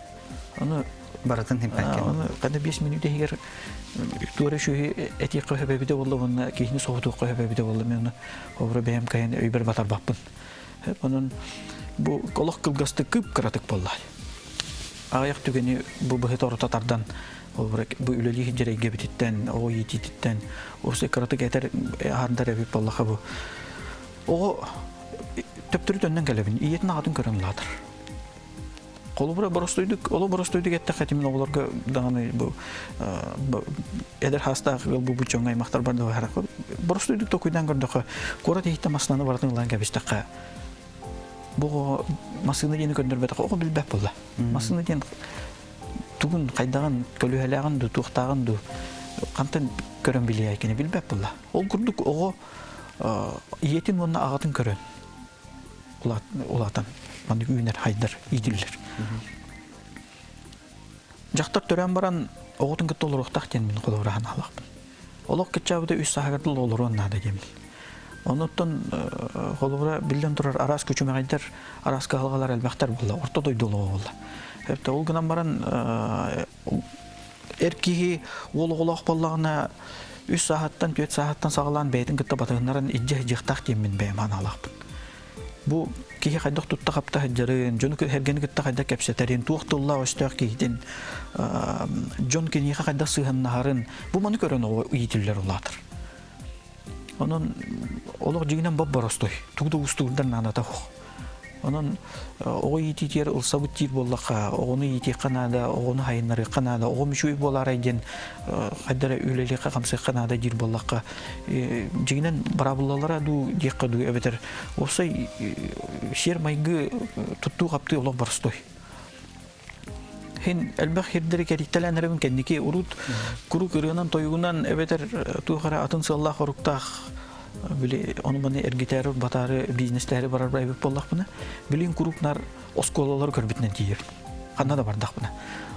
Ону барытын химпэккин. Ону ханна 5 мүнүүтэ иһигэр туора үчүгэй этиэххэ сөп эбитэ буолла уонна киһини соһутуохха сөп эбитэ буолла мен ону обура бэйэм кайан өйбөр батарбаппын. Онон бу олох кылгастык кып-кыратык буолла. Аҕыйах түгэни бу быһыт орута тардан бу үлэлии сылдьар эйгэбититтэн, оҕо иитиититтэн, осы кыратык этэр аһардар эбит буоллаха бу. Оҕо төптөрү төннөн кэлэбин, ийэтин аҕатын көрөн улаатар. Холобура боростуйдук, оло боростуйдук эттэххэ тимин оҕолорго даҕаны бу эдэр хаастаах ыал бу дьоҥҥо аймахтар бар да боростуйдук токуйдаан көрдөххө, куорат иһиттэн массыынаны барытын ылан кэбистэххэ, бу оҕо массыына диэни көрдөрбөтөххө оҕо билбэт буолла. Массыына диэн тугун, хайдаҕын, көлүөһэлээҕин дуу, туохтааҕын дуу хантан көрөн билиэй кини билбэт буолла. Ол курдук оҕо ийэтин уонна аҕатын көрөн улаатан маннык үүнэр хайдар иитиллэр. Дьахтар төрөөн баран оҕотун кытта олоруохтаах диэн мин холобура санаалаахпын. Олох кыччаабыта үс сааһыгар дылы олоруон наада диэммин. Онуттан холобура биллэн турар араас күчүмэҕэйдэр, араас кыһалҕалар элбэхтэр буолла, орто дойду олоҕо буолла. Ол гынан баран эр киһи уол оҕолоох буоллаҕына үс сааһыттан, түөрт сааһыттан саҕалаан бэйэтин кытта батыһыннаран илдьэ сылдьыахтаах диэммин бэйэм анаалаахпын. Бу киһи хайдах тутта-хапта сылдьарын, дьону эргэни кытта хайдах кэпсэтэрин, туох тыллаах-өстөөх киһитин, дьон киниэхэ хайдах сыһыаннаһарын, бу маны көрөн оҕо иитиллэр улаатар. Онон олох дьиҥинэн боп-боростой, тугу да уустугурдар наадата суох. Онон оҕо иитиитигэр ылсабыт диир буоллахха, оҕону иитиэххэ наада, оҕону хайыннарыахха наада, оҕом үчүгэй буолаарай диэн хайда эрэ үлэлиэххэ-хамсыахха наада диир буоллахха, дьиҥинэн быраабылалара дуу диэххэ дуу эбэтэр уопсай сиэр-майгы туттуу-хаптыы олох боростой. Хин элбэх сирдэри кэрийтэлээн эрэбин кэнники урут куруук ырыанан-тойугунан эбэтэр туох эрэ атын сыаллаах-соруктаах били ону-маны эргитээри батаары бизнестээри барар эбит буоллахпына билигин куруук нар оскуолалары көрбүтүнэн тиийэбин ханна да бардахпына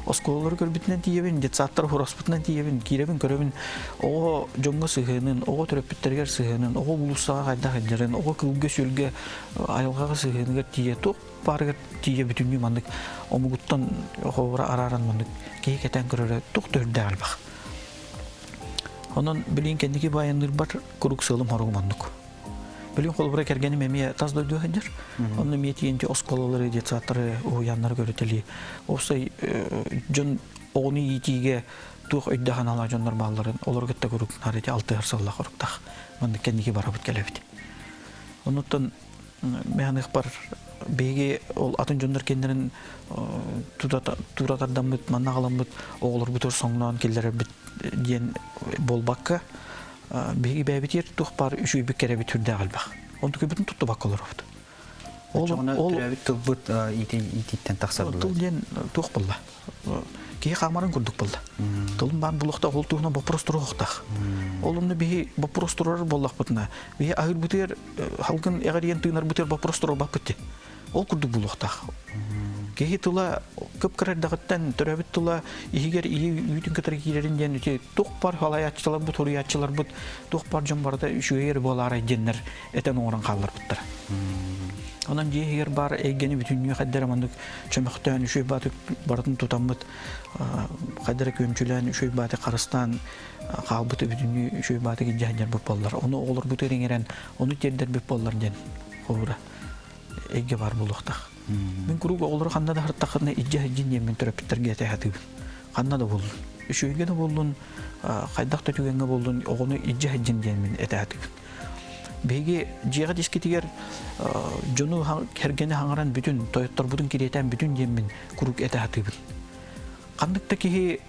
оскуолалары көрбүтүнэн тиийэбин детсадтары хораспытынан тиийэбин киирэбин көрөбүн оҕо дьоҥҥо сыһыанын оҕо төрөппүттэригэр сыһыанын оҕо уулуссаҕа хайдах сылдьарын оҕо кыылга-сүөлгэ айылҕаҕа сыһыаныгар тиийэ туох баарыгар тиийэ бүтүннүү маннык омугуттан хоһура арааран маннык киһи кэтээн көрөрө туох да үрдээх элбэх. Онон билигин кэнники баайанныырбар куруук сыалым хоругум оннук. Билигин холобура кэргэним эмиэ тас дойдуга сылдьар. Онно эмиэ тиийэн оскуолалары, детсадтары, уһуйааннары көрүтэлии. Уопсай дьон оҕону иитиигэ туох өйдөөх аналаах дьоннор баалларын олору кытта куруук наар ити алтыһар сыллаах хоруктаах. Маннык кэнники барабыт кэлэбит. Онуттан Механыхпар биһиги ол атын дьоннор кэннэрин туура тардаммыт, манна аҕаламмыт оҕолорбутугар соҥноон киллэрэрбит диэн буолбакка, биһиги бэйэбитигэр туох баар үчүгэйбит кэрэбит сүрдээх элбэх. Онтукайбытын туттубакка олоробут. Ол төрөөбүт тылбыт иитииттэн тахсар Тыл диэн туох буолла? Киһи хаамарын курдук буолла. Тылын баан булуохтаах, ол туһунан боппуруос туруохтаах. Ол онно биһи боппуруос турар буоллахпытына, биһи аһыырбытыгар халгын эҕэрийэн тыынарбытыгар боппуруос туруорбаппыт дии. Ол курдук булуохтаах. Киһи тыла кып-кыра эрдэҕиттэн төрөөбүт тыла иһигэр ийэ үүтүн кытары киирэрин диэн ити туох бар халайааччыларбыт, суруйааччыларбыт туох бар дьон барыта үчүгэй эрэ буолаарай диэннэр этэн оҥорон хаалларбыттара. Онон дьиэ иһигэр баар эйгэни бүтүннүү хайда эрэ маннык чөмөхтөөн үчүгэй бааты барытын тутаммыт хайда эрэ күөмчүлээн үчүгэй бааты харыстаан хаалбыты бүтүннүү үчүгэй бааты илдьэ сылдьарбыт буоллар, ону оҕолорбутугар иҥэрэн, ону тиэрдэрбит буоллар диэн холобура эйгэ баар буолуохтаах. Мин куруук оҕолору ханна да сырыттаххына илдьэ сылдьын диэммин төрөппүттэргэ этэ сатыыбын. Ханна да буоллун. Үчүгэйгэ да буоллун, хайдах да түгэҥҥэ буоллун, оҕону илдьэ сылдьын диэммин этэ сатыыбын. Биһиги дьиэҕэ дискитигэр дьону кэргэни хаҥаран бүтүн, тойотторбутун кириэтээн бүтүн диэммин куруук этэ сатыыбын. Ханнык да киһи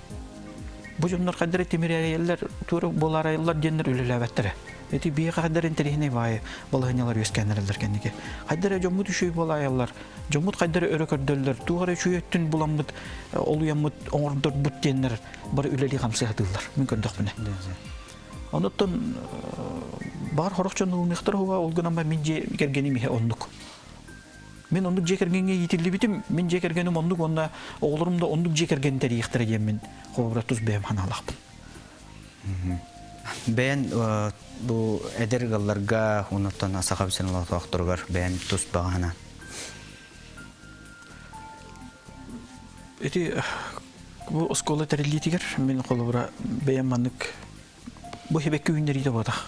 бу дьоннор хайдары тимирээйэллэр, туора буолаарайаллар диэннэр үлэлээбэттэрэ. Ити биһиэхэ хайдары интэриэһинэй баайы балаһыанньалар үөскээн эрэллэр кэнники. Хайдары дьоммут үчүгэй буолаайаллар, дьоммут хайдары өрө көрдөллөр, туох эрэ үчүгэй өттүн буламмыт, олуйаммыт, оҥордорбут диэннэр бары үлэлии хамсыы сатыыллар. Мин көрдөхпүнэ. Онуттан баар хорох дьон ылыныахтара уга, ол гынан мин дьиэ кэргэним иһэ оннук. Мин оннук дьиэ кэргэҥҥэ иитиллибитим, мин дьиэ кэргэним оннук уонна оҕолорум да оннук дьиэ кэргэни тэрийиэхтэрэ диэммин холобура тус бэйэм санаалаахпын. Бэйэн бу эдэр ыалларга онуттан саха сирин олохтоохторугар бэйэн тус баҕаһына. Ити бу оскуола тэриллиитигэр мин холобура бэйэм маннык Бу сибэкки үүннэриитэ буотах.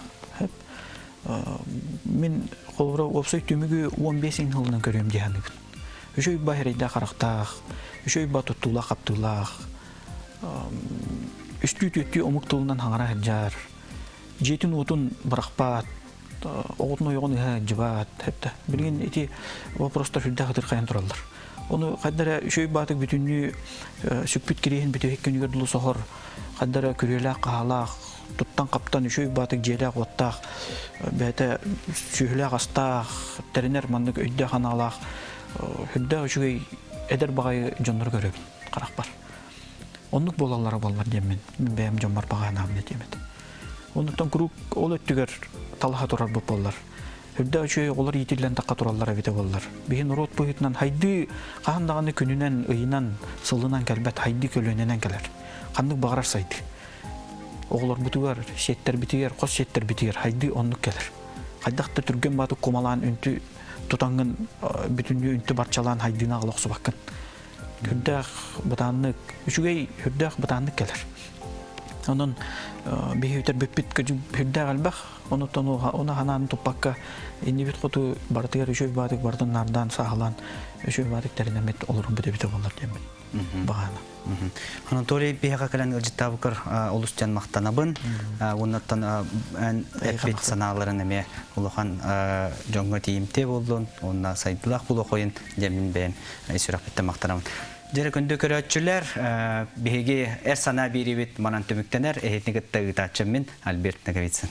Мин холобура уопсай түмүгү 15 сылынан көрүөм дии саныыбын. Үчүгэй ба эрэйдээх харахтаах, үчүгэй ба туттуулаах-хаптыылаах, үстүү-түөртүү омук тылынан хаҥара сылдьар, дьиэтин-уотун бырахпат, оҕотун ойоҕун ыһа сылдьыбат. Билигин ити вопростар сүрдээх ытырхайан тураллар. Ону хайда эрэ үчүгэй баатык бүтүннүү сүкпүт кириэһин бүтэһик күнүгэр дылы соһор, хайда эрэ күрүөлээх-хаһаалаах, туттан-хаптан үчүгэй баатык дьиэлээх-уоттаах, бэйэтэ сүөһүлээх-астаах, тэринэр маннык өйдөөх-санаалаах, сүрдээх үчүгэй эдэр баҕайы дьоннору көрөбүн харахпар. Оннук буолаллара буоллар диэммин, мин бэйэм дьоммор баҕа санаабын этиэм этэ. Оннуттан куруук ол өттүгэр талаһа турарбыт буоллар. Үрдээх үчүгэй оҕолор иитиллэн тахха тураллар эбитэ буоллар. Биһи норуот быһыытынан хайдыы хаһан даҕаны күнүнэн, ыйынан, сылынан кэлбэт, хайдыы көлүөнэнэн кэлэр. Ханнык баҕарар сайдыы. Оҕолорбутугар, сиэттэрбитигэр, хос сиэттэрбитигэр хайдыы оннук кэлэр. Хайдах да түргэн баатык кумалаан үнтү тутаҥҥын бүтүннүү үнтү барчалаан хайдыыны аҕала охсубаккын. Үрдээх бытааннык, үчүгэй үрдээх бытааннык кэлэр. Онон Биһи үтэрбиппит үрдээх элбэх, онуттан оны ханаан туппакка иннибит хоту барытыгар үчүгэй баатык барытын нардаан сааһылаан үчүгэй баатык тэринэммит олорон бүтэ боллар диэммит баҕаана. Анатолий биһиэхэ кэлэн ыалдьыттаабыккар олус диэн махтанабын. Уоннаттан эн эппит санааларын эмиэ улахан дьоҥҥо тиийимтиэ буоллун, уонна сайдыылаах буолуоххойун диэн мин бэйэм сүрэхпиттэн махтанабын. Дьэ күндү көрөөччүлэр, биһиги эр санаа биэриибит манан түмүктэнэр. Эһитини кытта ыытааччым мин Альберт Ноговицын.